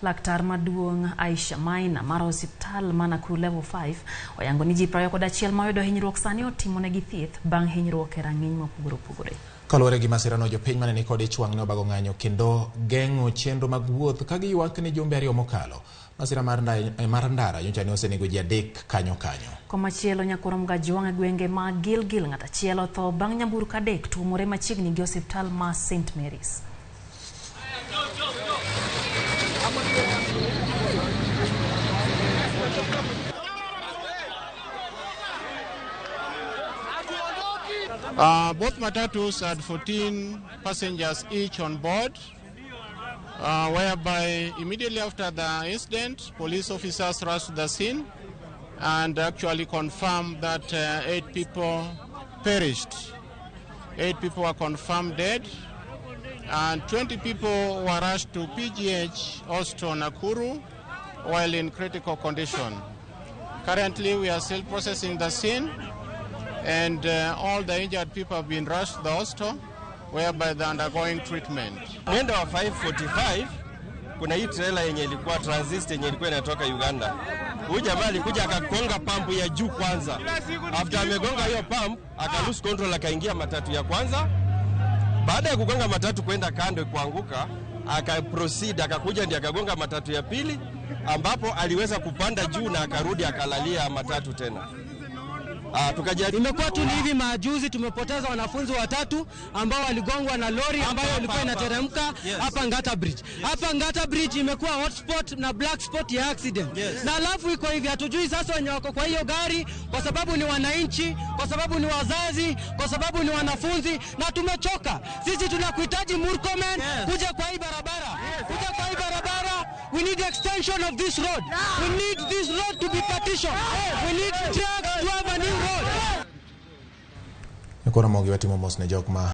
Laktar maduong' Aisha Maina mar osiptal ma Nakuru Level 5 oyango ni ji 21 ma oyudo hinyruok sani otimonegi thieth bang' hinyruok e rang'iny mopogore opogore. Kaluwore gi masirano, jopiny mane nikod ich wang' ne obago ng'anyo kendo geng'o chenro mag wuoth ka giywak ni jumbe 2 mokalo. Masira mar ndara nyocha ne osenego ji 3 kanyo kanyo. Komachielo, nyakwar Mgajwang' e gwenge ma Gilgil ng'at achiel otho bang' nyamburko 3 tuomore machiegni gi osiptal ma St Mary's. Both matatus had 14 passengers each on board, whereby immediately after the incident, police officers rushed to the scene and actually confirmed that 8 people perished. 8 people were confirmed dead, and 20 people were rushed to PGH Hospital Nakuru while in critical condition. Currently, we are still processing the scene, and all the injured people have been rushed to the hospital, whereby they're undergoing treatment. Mwendo wa 5:45 kuna hii trailer yenye ilikuwa transit yenye ilikuwa inatoka Uganda. Huyu jamaa alikuja akagonga pump ya juu kwanza. After amegonga hiyo pump, aka lose control akaingia matatu ya kwanza. Baada ya kugonga matatu kwenda kando kuanguka, aka proceed akakuja ndiye akagonga matatu ya pili, ambapo aliweza kupanda juu na akarudi akalalia matatu tena. Imekuwa tu ni hivi majuzi tumepoteza wanafunzi 3 ambao waligongwa na lori ambayo ilikuwa inateremka hapa Ngata Bridge. Hapa Ngata Bridge imekuwa hotspot na black spot ya accident. Na alafu iko hivi, hatujui sasa wenye wako kwa hiyo gari, kwa sababu ni wananchi, kwa sababu ni wazazi, kwa sababu ni wanafunzi, na tumechoka. Sisi tunakuhitaji Murkomen kuja kwa hii barabara. Kuja kwa hii barabara. We need extension of this road. We need this road to be partitioned. We need trucks to have a new road. Koro mogi watimo mos ne jok ma